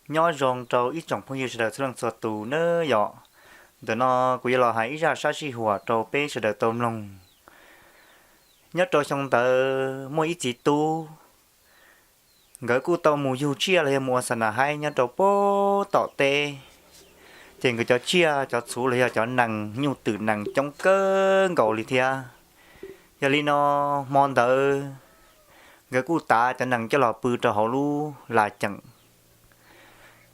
Nyob zoo rau ib tsoom phooj ywg sawv daws txhua leej txhua tus nawb yom. Ntawm no kuv yuav los hais ib zaj sab sij huam rau peb sawv daws tau mloog. Nyob rau xyoo ntawd muaj ib txiv tub, nkawd kuj tau mus yug tsiaj los yog mus ua xa nas haib nyob rau pem tom teb. Ces nkawd cov tsiaj cov txhuv los yog cov nees nyuj twm nees coob kawg nkaus li thiab. Yog li no hmo ntawd nkawd kuj tav cov nees coj los pw rau hauv lub las ceem.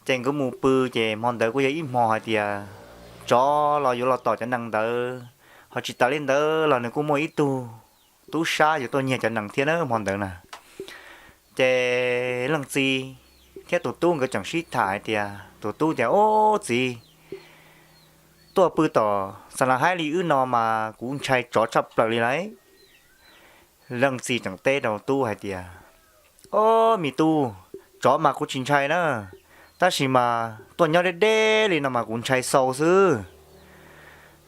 Ces nkawd mus pw, ces hmo ntawd kuj yog ib hmo hais tias tsov los yuav los tom cov nees ntawd, ho tsis tas li ntawd los nws kuj muaj ib tug tub sab yuav tuaj nyiag cov nees thiab na hmo ntawd na. Ces leej txiv thiab tus tub nkawd tseem sib tham hais tias, tus tub tias, Ob txiv, tuaj pw tom xa nas haib li wb no mas kuv ntshai tsov tshaj plaws li lauj. Leej txiv tseem teb rau tub hais tias, Ob me tub, tsov mas kuv tsis ntshai na, tab sis mas tuaj nyob deb deb li no mas kuv ntshai xau xwb.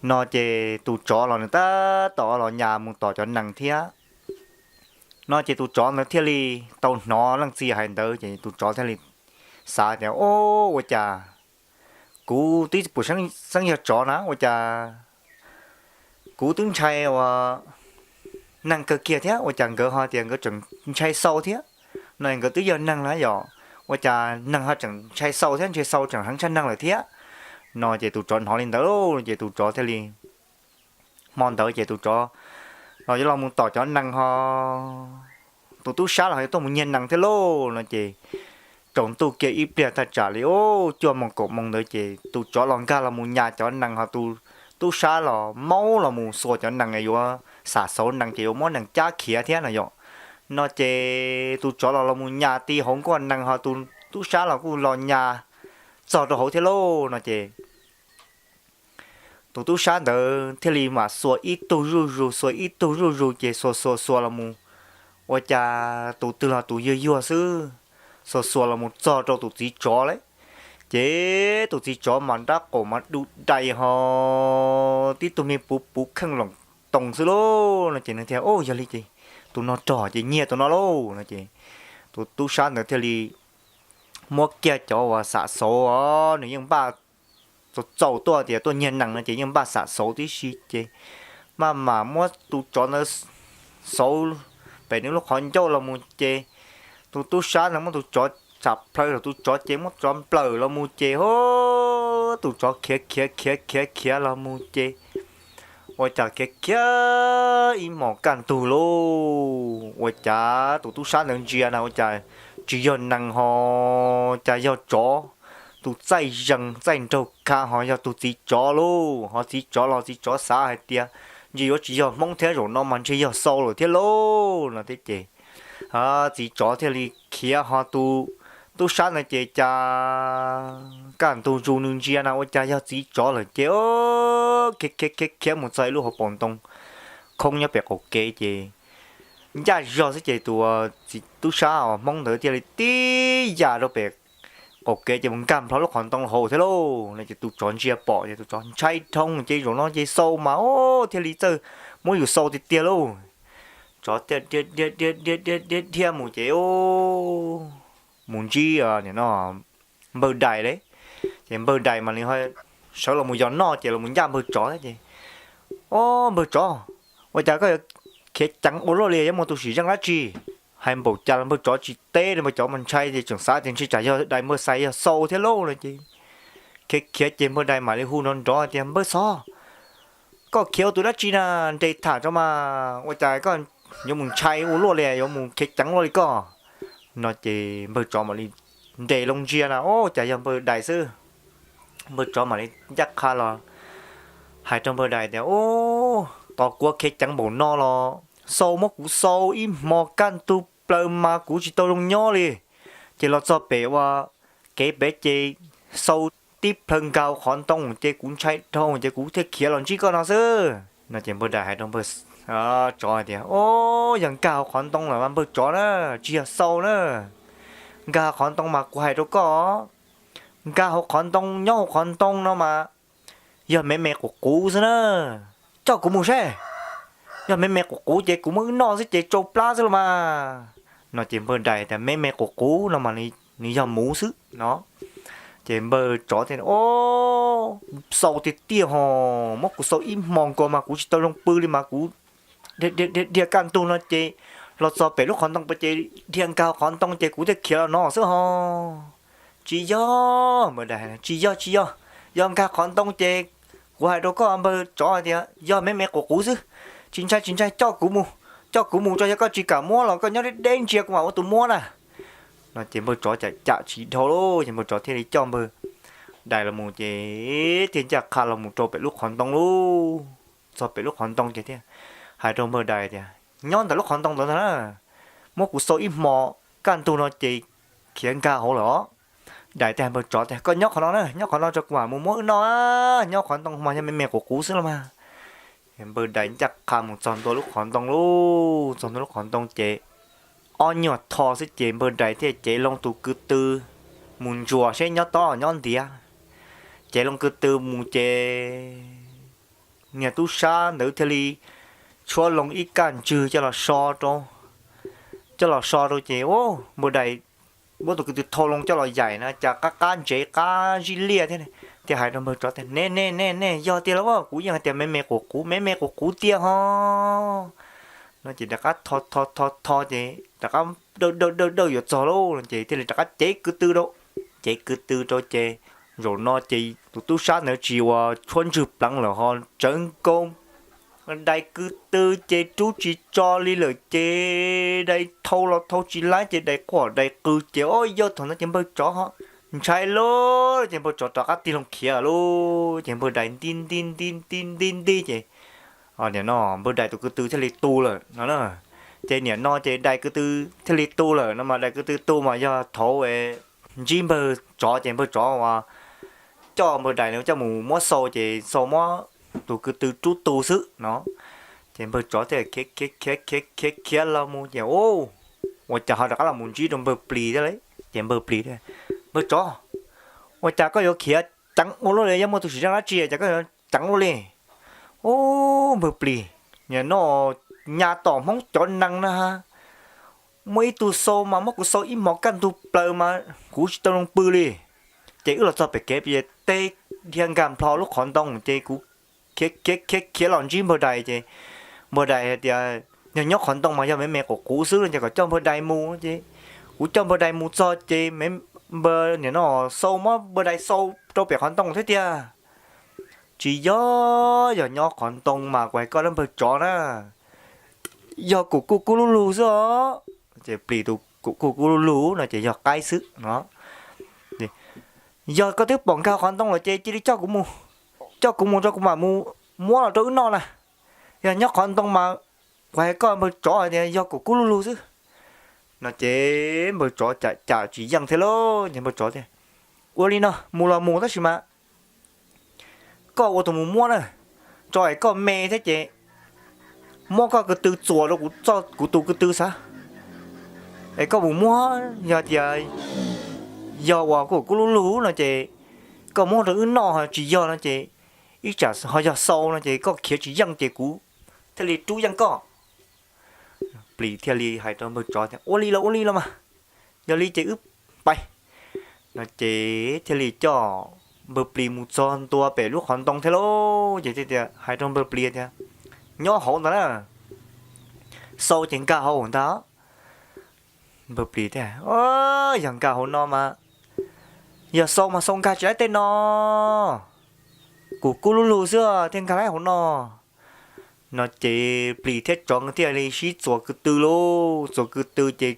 No ces tus tsov los nws tab tom los nyas mus tom cov nees thiab. No ces tus tsov ntawd thiaj li tau hnov leej txiv hais ntawd ces tus tsov thiaj li xav tias, Ob, ua cas kuv twb pum xeeb yog tsov na, ua cas kuv twb ntshai ua neeg kawg kiag thiab, ua cas nkawd ho tias nkawd tseem ntshai xau thiab? No nkawd twb yog neeg na yom, ua cas neeg ho tseem ntshai xau thiab, ntshai xau tseem heev tshaj neeg lawm thiab? No ces tus tsov hnov li ntawd lauj, ces tus tsov thiaj li, hmo ntawd ces tus tsov los yuav los mus tom cov nees ho tus tub sab los ho yuav tuaj mus nyiag nees thiab lauj. No ces tsaus ntuj kiag ib pliag thaj tsam li, o, cuaj moos kaum moos ntawd ces tus tsov los nkag los mus nyas cov nees ho tus tub sab los maub los mus xuas cov nees yuav xam xauv nees ces yuav muab nees cab khiav thiab no yom. No ces tus tsov los los mus nyas ti hauv nkuaj nees ho tus tub sab los kuj los nyas txog rau hauv thiab lauj. No ces tus tub sab ntawd thiaj li mam xuas ib tug zuj zus, xuas ib tug zuj zus ces xuas xuas xuas los mus, ua cas tus twg los tus yuag yuag xwb, xuas xuas los mus txog rau tus txiv tsov lawm. Ces tus txiv tsov mas nrab qaum mas du dais ho tib tug me puv puv kheej loos toos xwb lauj. No ces nws thiaj, o, yog li ces tus no rog ces nyiag tus no lauj. No ces tus tub sab ntawd thiaj li muab kiag cov uas xam xauv os, nws yeej npaj txaus txaus tuaj tias tuaj nyiag nees no ces yeej npaj xam xauv tib si ces maj mam muab tus tsov ntawd xauv pem nws lub qhov ncauj los mus ces tus tub sab ntawd muab tus tsov tsham plhaw, tus tsov ces muab tsov nplawm los mus ces, o, tus tsov khiav khiav khiav khiav khiav los mus ces ua cas khiav khiav ib hmos kaj ntug lauj, ua cas tus tub sab ntawd ntsia na ua cas tsis yog nees ho cas yog tsov, tus txaij zees txaij nraug kha ho yog tus txiv tsov lauj. Ho txiv tsov los txiv tsov xav hais tias ntshe yuav tsis yog hmoob thiab, zaum no mas ntshe yog xau lawm thiab lauj no thiab ces txiv tsov thiaj li khiav ho tus tub sab ntawd ces cas kaj ntug zus nws ntsia na ua cas yog txiv tsov lawm ces khiav khiav khiav khiav mus txog ib lub hauv paus ntoo khoob nyob pem qaum kev ces ncaj zog xwb ces tus txiv tub sab hmoob ntawd thiaj li tib yam rau pem qaum kev ces mus nkag nplho lub qhov ntoo hauv thiab lauj. No ces tus tsov ntsia pom ces tus tsov ntshai dhau ces zaum no ces xau mas, o, thiaj li txawj muab yus xau tiag tiag lauj. Tsov thiaj dhia dhia dhia dhia mus ces mus ntsib npawg dais li. Ces npawg dais mas nws sawv los mus yos noj ces los mus ncaj npawg tsov thiab ces, o, npawg tsov, ua cas koj yuav khiav ceev ua luaj li, yuav muaj tus sim zeej dab tsi? Hais npaum cas los npawg tsov tsis teb li, npawg tsov mas ntshai ces tseem xav tias ntshe tsam yog dais npawg xais yog xau thiab lauj no ces khiav khiav ces npawg dais mam li hu nrov nrov tias, Npawg xov, koj khiav ua tus dab tsi na? Nres tham tso mas, ua cas koj yuav mus ntshai ua luaj li, yuav mus khiav ceev luaj li koj? No ces npawg tsov mam li nres loo ntsia na, o, cas yog npawg dais xwb. Npawg tsov mam li ncaj qha los hais rau npawg dais tias, Ub, tos kuv khiav ceev npaum no los xau muab kuv xau ib hmo kaj ntug plaws mas kuv tsis tau zoo nyob li. Ces los txog pem ua kev pem ces xau tib plhaw nkag hauv qhov ntoo ces kuv ntshai dhau ces kuv thiaj khiav los ntsib koj no xwb. No ces npawg dais hais rau npawg tsov hais tias, Ub, yog nkag hauv qhov ntoo lawm mas npawg tsov na, tsis yog xau na. Nkag hauv qhov ntoo mas kuv hais rau koj, nkag hauv qhov ntoo, nyob hauv qhov ntoo no mas yog me me quv quv xwb na. Coj kuv mus seb, yog me me quv quv ces kuv muab wb noj xwb ces tsau plab xwb los mas. No ces npawg dais tias, Me me quv quv no mas nws yog muv xwb no. Ces npawg tsov thiaj, Au, xau tiag tiag ho, muab kuv xau ib hmo nkaus mas kuv tsis tau zoo pw li mas kuv dhia kaj ntug no ces los txog pem lub qhov ntoo pem ces dhia nkag qhov ntoo ces kuv thiaj khiav los no xwb ho. Tsis yog, npawg dais, tsis yog, tsis yog. Yog nkag qhov ntoo ces kuv hais rau koj npawg tsov tias yog me me quv quv xwb. Tsis ntshai, tsis ntshai, coj kuv mus, coj kuv mus tso, yog koj tsis kam muab los koj nyob deb deb ntsia kuv mam ua tus muab na. No ces npawg tsov cam cam tsis dhau lauj, ces npawg tsov thiaj li coj npawg dais los mus ces thiaj ncaj qha los mus rau pem lub qhov ntoo lauj. Txog pem lub qhov ntoo ces thiaj hais rau npawg dais tias, Nyob ntawm lub qhov ntoo ntawd ntag na, muab kuv xau ib hmo kaj ntug no ces khiav nkag hauv lawm os. Dais thiaj hais npawg tsov tias, Koj nyob qhov no na, nyob qhov no tso kuv mam mus muab wb noj, nyob qhov ntoo mas yog me me quv quv xwb los mas. Npawg dais ncaj qha mus txog ntua lub qhov ntoo lauj. Txog ntua lub qhov ntoo ces ob nyuag tho xwb ces npawg dais thiaj cev loo tus ko tw mus ntsuas seb nyob tob nyob ntiav. Cev loo ko tw mus ces niag tub sab ntawd thiaj li tshuab loo ib kaj ntswg coj los so rau, coj los so rau ces npawg dais muab tus ko tw thau loo coj los yaim na cas qab qab ntsev qab zib liaj thiab. Thiaj hais rau npawg tsov tias, Nej, nej, nej, nej, yog tiag los? Kuv yeej hais tias me me quv quv, me me quv quv tiag ho. No ces rov qab tho tho tho tho ces rov qab dawj dawj dawj dawj yuav txog lauj no ces thiaj li rov qab cev ko tw rau. Cev ko tw rau ces zaum no ces tus tub sab ntawd tsis ua tshuab ntswg pleev lawm ho tsawv nkaus dais ko tw ces rub tsis tso li lawm ces dais thau los thau tsis laib ces dais quaj dais qw ces o yog thaum ntawd ces npawg tsov ho ntshai lauj ces npawg tsov rov qab tig loo khiav lauj ces npawg dais nti nti nti nti nti nti ces nim no npawg dais tus ko tw thiaj li tu lawm no. Ces nim no ces dais ko tw thiaj li tu lawm no mas dais ko tw tu mas yog thaum ntsib npawg tsov ces npawg tsov uas coj npawg dais coj mus muab xau ces xau muab tus ko tw rub tu xwb no. Ces npawg tsov thiaj khiav khiav khiav khiav khiav los mus ces ua cas ho rov qab los mus ntsib rau npawg plis thiab lauj. Ces npawg plis tias, Npawg tsov, ua cas koj yuav khiav ceev ua luaj li? Yog muaj tus sim zeej dab tsi cas koj yuav ceev ua luaj li? Ub, npawg plis, nim no nyas tom Hmoob cov nees na ha, muaj ib tug xau mas muab kuv xau ib hmos kaj ntug plaws mas kuv tsis tau zoo pw li. Ces wb los txog pem kev pem tej dhia nkag nplho lub qhov ntoo ces kuv khiav khiav khiav khiav los ntsib npawg dais ces npawg dais hais tias yog nyob qhov ntoo mas yog me me quv quv xwb no ces kom coj npawg dais mus ces kuv coj npawg dais mus txog ces npawg nim no xau muab npawg dais xau rau pem qhov ntoo thiab tiag. Tsis yog, yog nyob qhov ntoo mas kuv hais koj dab npawg tsov na, yog kuv kuj kub lub lug xwb os. Ces plis tus kuv kuj kub lub lug no ces yog qaib xwb no. Yog koj twb pom nkag qhov ntoo lawm ces cia li coj kuv mus, coj kuv mus tso kuv mam mus muab los rau wb noj na. Yog nyob qhov ntoo mas kuv hais koj npawg tsov hais tias yog kuv kub lub lug xwb. No ces npawg tsov cam cam tsis yeej thiab lauj, ces npawg tsov tias, Ua li no, mus los mus tab sis mas koj ua tus mus muab na, tso es koj me thiab ces muab koj ko tw txuas rau kuv tus ko tw xav es koj mus muab, yog tias yog uas kuv kuj lub lug no ces koj muab rau wb noj, ho tsis yog no ces ib tsam ho yog xau no ces koj khiav tsis yeej ces kuv thiaj li rub yeej koj. Plis thiaj li hais rau npawg tsov tias, Ua li los ua li los mas, yog li ces wb pais. No ces thiaj li coj npawg plis mus txog ntua pem lub qhov ntoo thiab lauj. Ces thiaj tias hais rau npawg plis tias, Nyob hauv ntawd na, xau ces nkag hauv ntag. Npawg plis tias, Yog nkag hauv no mas, yog xau mas xau nkag tsis laib tej no, kuv kuj lub lug xwb thiaj nkag laib hauv no. No ces plis thiab tsov nkawd thiaj li sib txuas ko tw lauj, txuas ko tw ces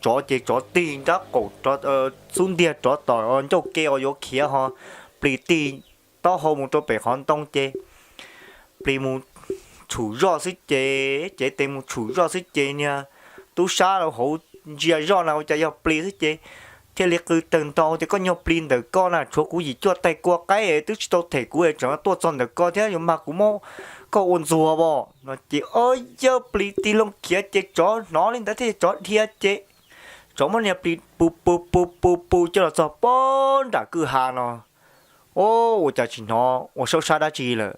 tsov ces tsov tig nrab qaum, xub ntiag rov tom ncauj ke uas yuav khiav ho, plis tig taub hau mus rau pem qhov ntoo ces plis mus tshum zoj xwb ces, cev tes mus tshum zoj xwb ces niag tub sab hauv ntsia zoj na ua cas yog plis xwb ces thiaj li qw tawg ntau tias, Koj nyuag plis ntawm koj na, tshuav kuv yim cuaj tais kua qaib twb tsis tau them kuv es tseem tuaj txog ntawm koj thiab yuav mag kuv muab koj ua ntxuag as. No ces o yawg plis tig loo khiav ces tsov hnov li ntawd thiaj tsov dhia ces tsov muab niag plis pu pu pu pu pu coj los txog pob nram kwj ha no. O, ua cas tsis hnov ua saub sab dab tsi lawm,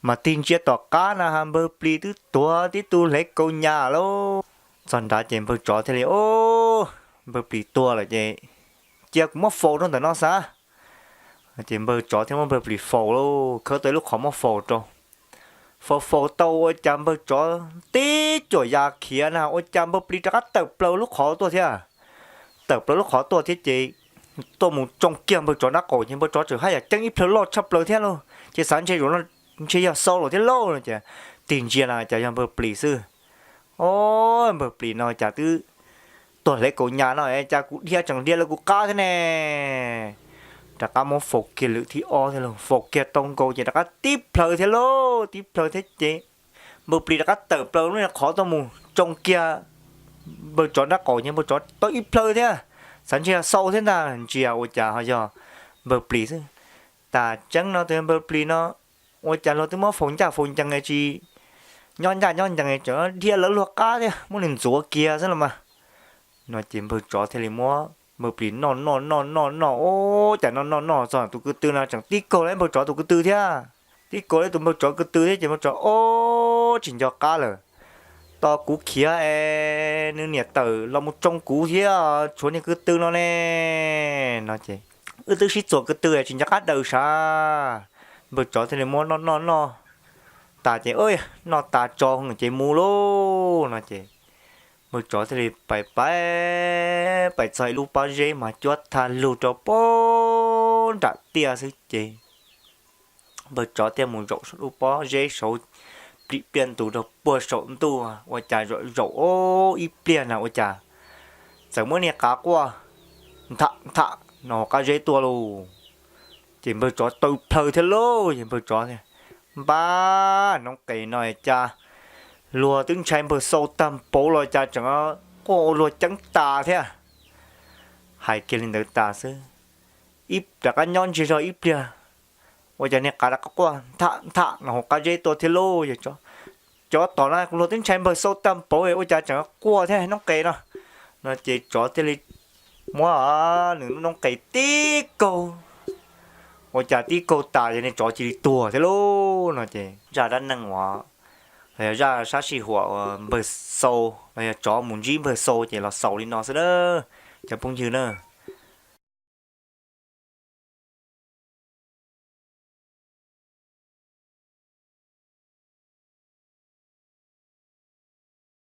mas tig ntsia tom qab na ha npawg plis twb tuag tib tug hlev kaus nyas lauj. Txog nrad ces npawg tsov thiaj li, O, npawg plis tuag lawm ces cia kuv muab faus rau ntawm no xav. Ces npawg tsov thiaj muab npawg plis faus lauj, khawb tau ib lub qhov muab faus rau. Faus faus tau ua cas npawg tsov tib cuam ya khiav na ua cas npawg plis rov qab tawm plaws lub qhov tuaj thiab. Tawm plaws lub qhov tuaj thiab ces tuaj mus tsoo kiag npawg tsov nraub qaum ces npawg tsov tseem haj yam ceeb ib plhaw loj tshaj plaws thiab lauj, ces xav ntshe zaum no ntshe yog xau lawm thiab lauj no ces tig ntsia na cas yog npawg plis xwb. Os, npawg plis no cas twb tuag hlev kaus nyas no cas kuv dhia tseem dhia lawv kuv qab thiab ne. Rov qab muab faus kiag lwm thib ob thiab lauj, faus kiag tau nkaus ces rov qab tib plhaw thiab lauj, tib plhaw thiab ces npawg plis rov qab tawm plaws lub qhov tuaj mus tsoo kiag npawg tsov nraub qaum ces npawg tsov tau ib plhaw thiab. Xav ntshe yog xau thiab ntag, ntsia ua cas ho yog npawg plis xwb. Tas tseeb no tus npawg plis no ua cas luag twb muab faus ncaj faus ncees tsis nyob ncaj nyob ncees, tseem dhia lawv luag qab thiab, muab nws ntxuav kiag xwb los mas. No ces npawg tsov thiaj li muab npawg plis noj noj noj noj noj, ua cas noj noj noj txog tus ko tw no tseem tib kaug li npawg tsov tus ko tw thiab. Tib kaug li tus npawg tsov ko tw thiab ces npawg tsov, Os, tsis nco qab lawm. Tos kuv khiav es nws niam tawm los mus tsoo kuv thiab tshuav niag ko tw no ne. No ces, Wb twb sib txuas ko tw tsis nco qab daws sav. Npawg tsov thiaj li muab noj noj noj tas ces, Noj tas tso ces mus lauj. No ces npawg tsov thiaj li pais pais pais txog ib lub pob zeb mas cuab thaj lug rau pem nram tiaj xwb ces npawg tsov thiaj mus zaum lub pob zeb saud, plim pliaj ntus rau puag saum ntuj ua cas zaum zaum ib pliag na ua cas txawm muab niag qav quaj ntham ntham no hauv qab zeb tuaj lauj. Ces npawg tsov tau plhaw thiab lauj, ces npawg tsov tias, Npab, noob qes no cas luag twb ntshai npawg xau tag npaum los cas tseem quaj ua luag ceeb tas thiab. Hais kiag li ntawd tas xwb, ib rov qab nyob ntsiag zog ib pliag ua cas niag qav rov qab quaj ntham ntham no hauv qab zeb tuaj thiab lauj. Yog cov tom no luag twb ntshai npawg xau tag npaum ua cas tseem quaj thiab noob qes no. No ces tsov thiaj li muab nws lub noob qes tib kaug, ua cas tib kaug tas ces niag tsov cia li tuag thiab lauj. No ces zaj dab neeg uas los yog zaj sab sij huam uas npawg xau los yog tsov mus ntsib npawg xau ces los xaus li no xwb na cov phooj ywg na.